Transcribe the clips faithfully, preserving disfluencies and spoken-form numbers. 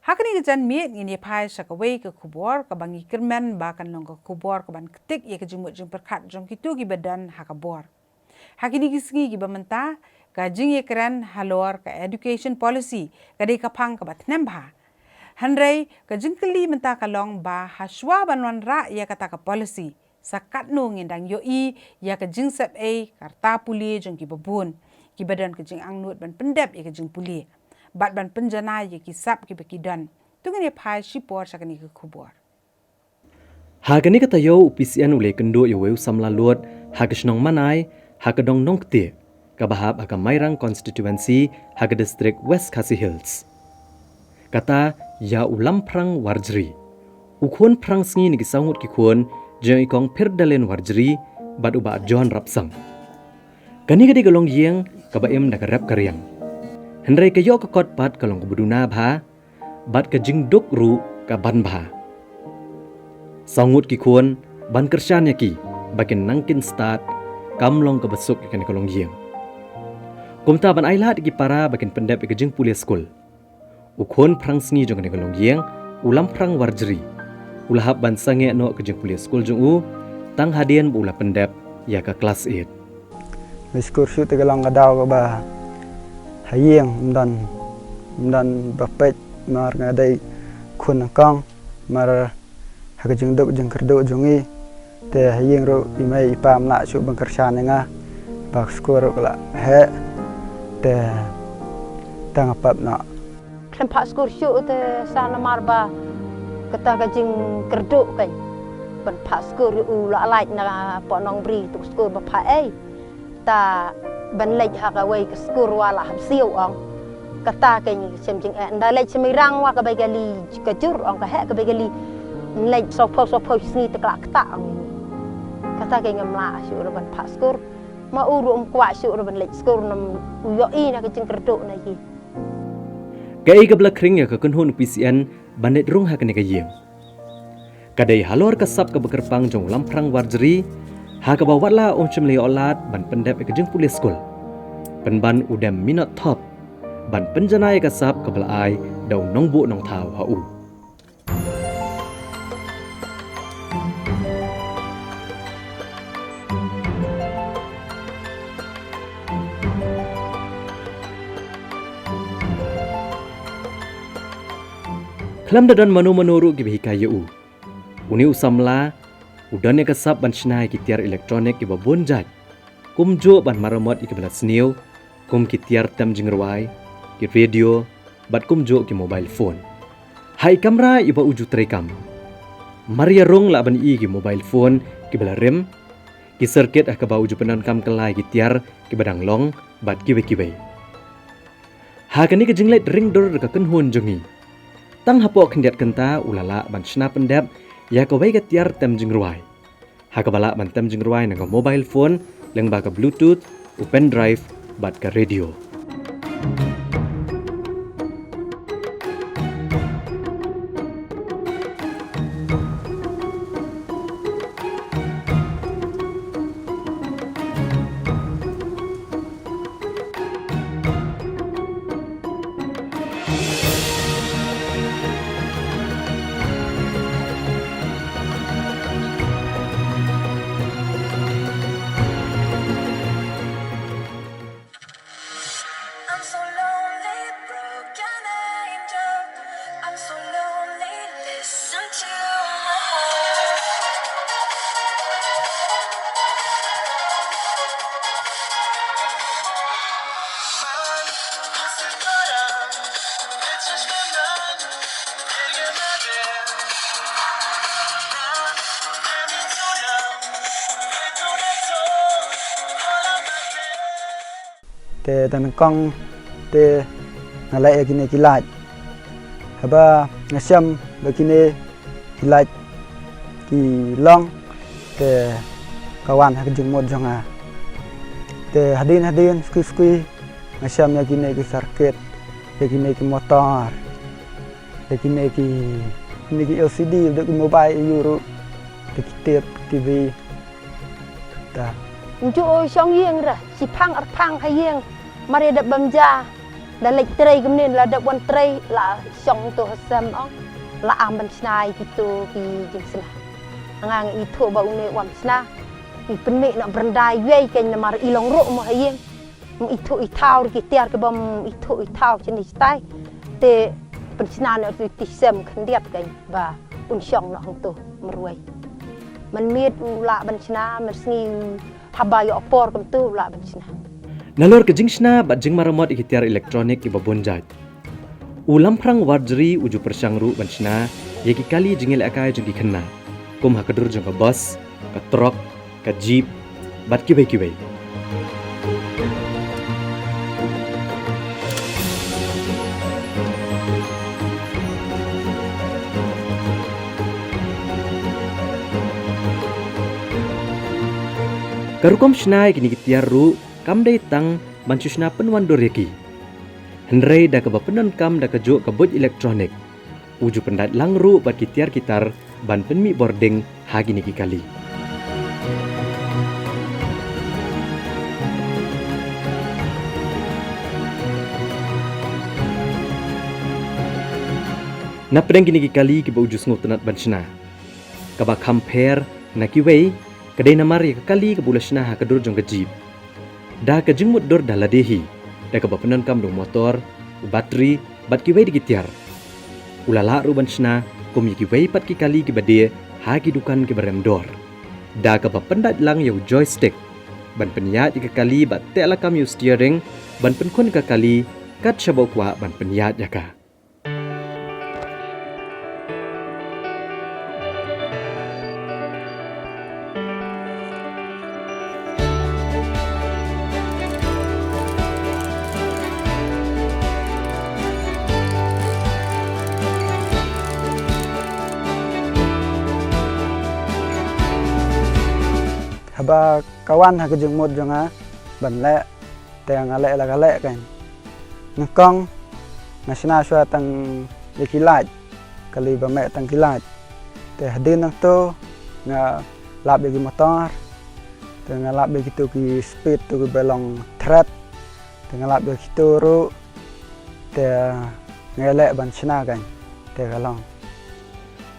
Ha kane ka janmiet ngin ïa phai sha kawei ka khubor kaba ngi kyrmen ba kan long ka khubor kaban ktik ïa ka jingmut jingpyrkhat jong kito kiba don ha ka bor. Ha kine ki sngi kiba mynta, ka jingïakren halor ka education policy ka dei ka phang kaba thnem bha. Hynrei ka jingkylli mynta ka long ba ha shuwa ban wanrah ïa kata ka policy, sa katno ngin dang ïohi ïa ka jingsep ei ka rta pule jong kiba bun, kiba don ka jingangnud ban pyndep ïa ka jingpule bad ban pynjanai ïa ki sap kiba ki don. To ngin ïa phai shipor sha kane ka khubor. Ha kane ka taïew u P C N u la ïakynduh ïa uwei u samla lut ha ka shnong Manai, ha ka dong Nongktieh, kaba hap ha ka Mairang constituency ha ka district West Khasi Hills. Kata ïa u Lamphrang Warjri, u khun phrangsngi na ki saw ngut ki khun jong i kong Phirdalen Warjri bad u bah John Rapsang. Kane ka dei ka longïing kaba im da ka rep ka riang. Hynrei ka ïoh ka kot pat ka long kaba duna bha, bad ka jingduk ruh ka ban bha. Saw ngut ki khun ban kyrshan ïa ki ba kin nang kin stad, kam long kaba suk ïa kane ka longïing. Kumta ban ailad ïa ki para ba kin pyndep ïa ka jingpule skul, u khun phrangsngi jong kane ka longïing, u Lamphrang Warjri, u la hap ban sangeh noh ka jingpule skul jong u tang hadien ba u la pyndep ïa ka klas eight. Nga skur shuh te ka long ka daw kaba ha ïing ym don, ym don ba peit, namar nga dei khun nyngkong, namar ha ka jingduk jingkyrduh jong ngi te ha ïing ruh i mei i pa ym lah shuh ban kyrshan ïa nga, ba ka skur ruh ka la heh, te tang pap noh. Khlem phah skur shuh te sa namar ba kata ka jingkyrduh kan ban phah skur ïa u la lait na Port Nongbri, tu ka skur ba phah ei. Ta ban leit ha kawei ka skur wa la hap siew ong. Kata ka ngi shem jingeh. Nda leit shem irang wa ka bai ka li ka jur ong ka heh ka bai ka li. Leit sopho sopho sngi te ka la kata ong. Kata ka ngam lah shuh ruh ban phah skur. Ma u ruh um kwah shuh ruh ban leit skur nam u ïohi na ka jingkyrduh na ki. Kaei kaba la khring ïa ka kynhun u P C N ban leit rung ha kane ka ïing? Ka dei halor ka sap kaba kyrpang jong u Lamphrang Warjri, ha kaba wat la um shym la ïoh lad ban pyndep ïa ka jingpule skul, pynban u dem minot thop ban pynjanai ïa ka sap kaba la ai da u nongbuh nongthaw ha u. Khlem da don mano mano ruh kiba hikai ïa u, une u samla u don ïa ka sap ban shna ïa ki tiar electronic kiba bun jait, kumjuh ban maramot ïa kiba la sniew, kum ki tiar tem jingrwai, ki radio, bad kumjuh ki mobile phone. Ha i kamra iba u ju treikam, mar ïa rung lah ban i ki mobile phone kiba la rim, ki circuit ha kaba u ju pyndonkam kylla ïa ki tiar kiba dang long bad kiwei kiwei. Ha kane ka jingleit ring dur ka kynhun jong ngi, tang hapoh khyndiat kynta u la lah ban shna pyndep ïa kawei ka tiar tem jingrwai, ha kaba lah ban tem jingrwai na ka mobile phone lyngba ka Bluetooth, u pen drive bad ka radio. I'm so lonely, broken angel. I'm so lonely, listen to my heart. Te da nyngkong te nga leh ïa kine ki light. Haba nga shem ba kine ki light ki long, te ka wan ha ka jingmut jong nga. Te hadien hadien, skui skui, nga shem ïa kine ki circuit, ïa kine ki motor, ïa kine ki, kine ki L C D, ïa ki mobile, ïa ruh, ïa ki tape, T V. Ta. Nju o shong ïing ra, shi phang ar phang ha ïing, mar ïa dep bam ja. Da leit trei kumne, la dep wan trei, la shong to ha sem ong, la am ban shna ïa kito ki jingshna. Nga nga ithuh ba une u am shna, i pynmih na brenda iwei kein namar i long ruh mo ha ïing. Ym ithuh ithaw ki tiar kiba ym ithuh ithaw shane shatai. Te pynshna na u ti sem khyndiat kein ba un shong na hangto marwei. Mynmiet u lah ban shna, mynsngi haba ïoh por kumto u lah ban shna. Nalor ka jingshna bad jingmaramot ïa ki tiar electronic kiba bun jait, u Lamphrang Warjri u ju pyrshang ruh ban shna ïa ki kali jingïalehkai jong ki khynnah, kum ha ka dur jong ka bus, ka truck, ka jeep, bad kiwei kiwei. Ka rukom shna ïa kine ki tiar ruh kam dei tang ban shu shna pynwandur ïa ki, hynrei da kaba pyndonkam da kajuh ka buit electronic, u ju pyndait lang ruh bad ki tiar ki tar ban pynmih bording ha kine ki kali. Napdeng kine ki kali kiba u ju sngewtynnat ban shna, kaba kham pher na kiwei ka dei namar ïa ka kali kaba u la shna ha ka dur jong ka jeep. Da ka jingmutdur da lade hi, da kaba pyndonkam da u motor, u batri, bad kiwei de ki tiar, u la lah ruh ban shna kum ïa kiwei pat ki kali kiba die ha ki dukan kiba rem dor. Da kaba pyndait lang ïa u joystick ban pynïaid ïa ka kali bad teh lakam ïa u steering ban pynkhun ïa ka kali kat shaba u kwah ban pynïaid ïa ka. Haba ka wan ha ka jingmut jong nga ban leh, te nga leh la ka leh kein. Nyngkong nga shna shuwa tang ïa ki light, kali ba meh tang ki light. Te hadien nangto nga lap ïa ki motor, te nga lap ïa kito ki speed to kiba long threat, te nga lap ïa kito ruh, te nga leh ban shna kein, te ka long.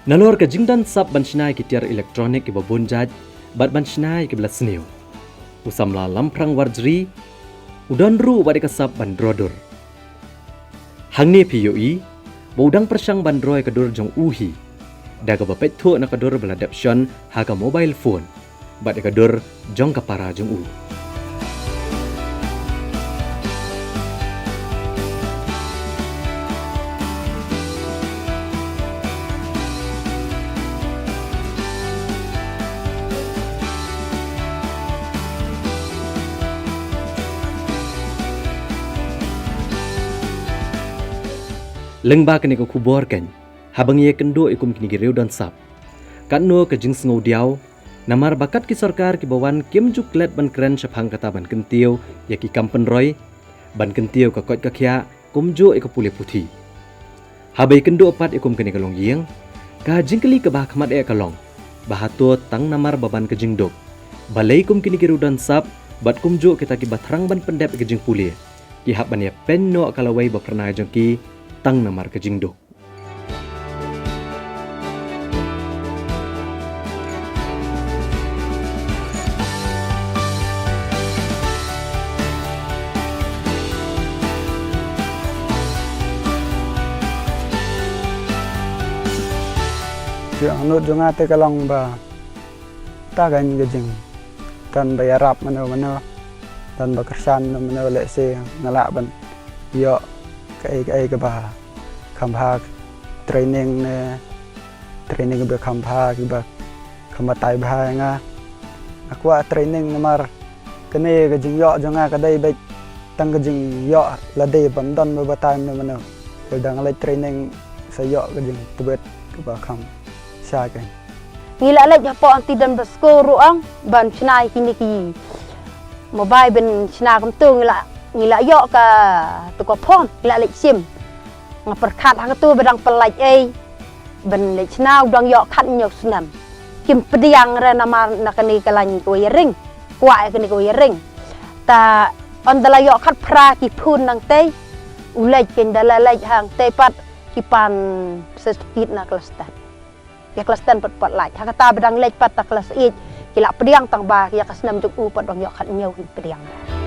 Nalor ka jingdon sap ban shna ïa ki tiar electronic kiba bun jait bad ban shna ïa kiba la sniew, u samla Lamphrang Warjri u don ruh wat ïa ka sap ban draw dur. Hangne phi ïohi ba u dang pyrshang ban draw ïa ka dur jong u hi, da kaba peit thuh na ka dur ba la dep shon ha ka mobile phone bad ïa ka dur jong ka para jong u. Lyngba kane ka khubor kein, haba ngi ïakynduh ïa kum kine ki riew don sap, katno ka jingsngew diaw, namar ba kat ki sorkar kiba wan kim ju klet ban kren shaphang kata ban kyntiew ïa ki kam pynroi, ban kyntiew ka koit ka khiah, kumjuh ïa ka pule puthi. Haba ïakynduh pat ïa kum kane ka longïing, ka jingkylli kaba ha khmat eh ka long ba hato tang namar ba ban ka jingduk, balei kum kine ki riew don sap bad kumjuh kita kiba thrang ban pyndep ïa ka jingpule, ki hap ban ïapeiñ noh ka lawei ba phyrnai jong ki tang namar ka jingduk. Ka angnud jong nga te ka long ba ta ka jing don ba ïarap mano mano, don ba kyrshan mano mano, lehse nga lah ban ïoh kaei kaei kaba kham bha, training ne, training ba kham bha, kiba kham batai bha ïa nga. Nga kwah training namar kane ka jingïoh jong nga ka dei beit tang ka jingïoh lade, bym don ba batai mano mano. Lada nga leit training sa ïoh ka jingtbit kaba kham sha kein. Ngi la leit hapoh Aunty Don Bosco ruh ong ban shna ïa kine ki mobile, ban shna kumto, ngi la, ngi la ïoh katu ka phone, ngi la leit shim. Nga pyrkhat ha katu ba dang pynlait ei ban leit shna, u dang ïoh khathynñiew snem. Kim pdiang re namar na kane ka line ka wiring, kwah ïa kane ka wiring. Ta ynda la ïoh khatphra ki phone nangtei, U leit kein da la leit hangtei pat ki pan sa stukit na klas ten. Ïa klas ten pat pat lait. Ha kata ba dang leit pat ta klas eight ki la pdiang tang ba ïa ka snem jong u pat dang ïoh khat hynñiew hi pdiang.